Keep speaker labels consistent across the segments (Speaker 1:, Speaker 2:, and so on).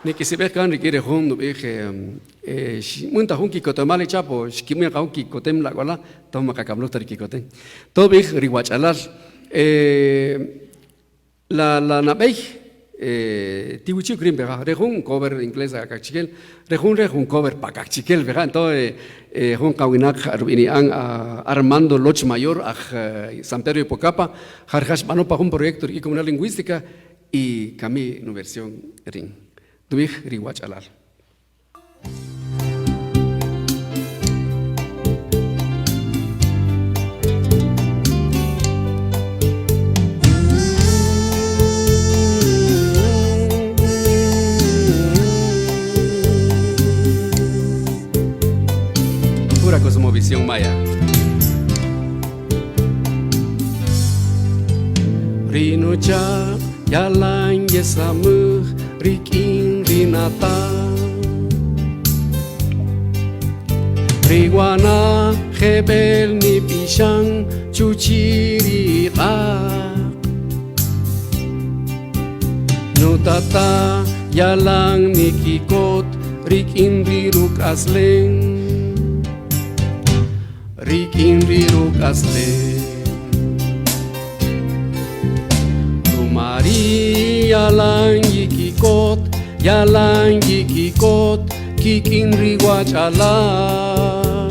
Speaker 1: Nik'isib'ej kan rik'in ri jun nub'ij xinb'än ta jun kikotemal ri chapo, xkib'än qa jun kikotem la ak'wala', toq man qakamluj ta ri kikotem. Toq b'ij ri wach'alal la la nab'ey tiwichik rin peja, re jun cover inglés a kaqchikel, re jun re' jun cover pa kaqchikel peja, entonces jun qawinaq rub'ini'an Armando Loch Mayor aj San Pedro Ipocapa, ja rija' xb'ano pa jun proyecto rik'in Comunidad Lingüística y kami nuversión rïn, tub'ij ri wach'alal. Pura cosmovisión maya. Ri nuchaq' yalan yesamüj rik'in ri nata'. Ri wana' jeb'ël nib'ixan chuchi' ri q'aq'. Nutata' yalan nikikot rik'in ri ruk'aslen. Rik'in ri ruk'aslen. Ruma ri' yalan yikikot, yalan yikikot kik'in ri wach'alal.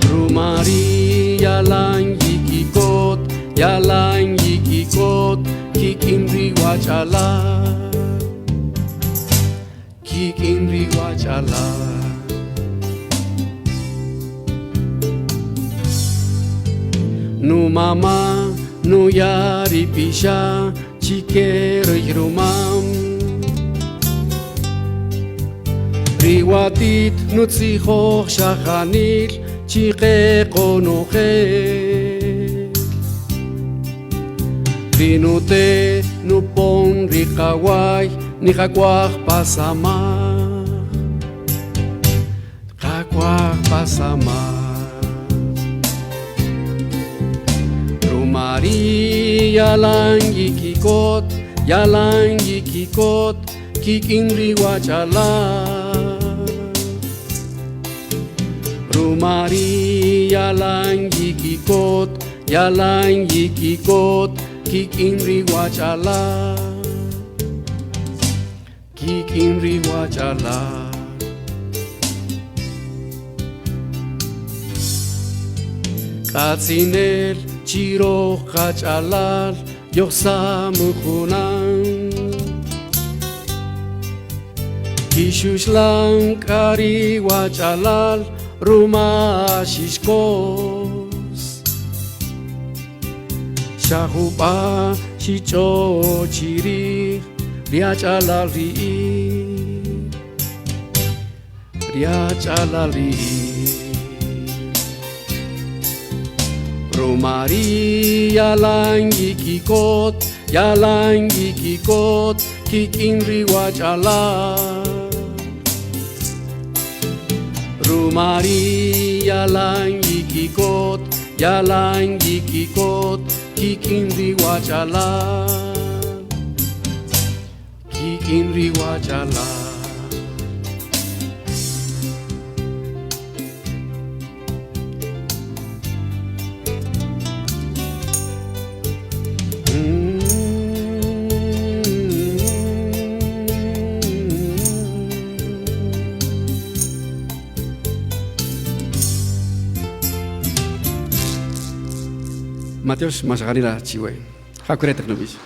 Speaker 1: Ruma ri' yalan yikikot, yalan yikikot kik'in ri wach'alal. Kik'in ri wach'alal. Numama nuya' ri pixa' chi ke rëy rumam. Ri watit nutzijoj xajanil chi qe qonojel. Ri nute' nupon ri qaway niqak'waj pa samaj, qak'waj pa samaj. Ruma ri' yalan yikikot, yalan yikikot kik'in ri wach'alal. Ruma ri' yalan yikikot, yalan yikikot kik'in ri wach'alal. Kik'in ri wach'alal. K'atzinel chi röj qach'alal yojsamüj junan. Kixuxlan k'a ri wach'alal ruma xixkos. Xa jub'a' xich'o chi rij ri ach'alal ri'il, ri ach'alal ri'il. Ruma ri' yalan yikikot, yalan yikikot kik'in ri wach'alal. Ruma ri' yalan yikikot, yalan yikikot kik'in ri wach'alal, kik'in ri wach'alal. Matyox, ma xajanila chiwe. Ja kuretek nub'ix.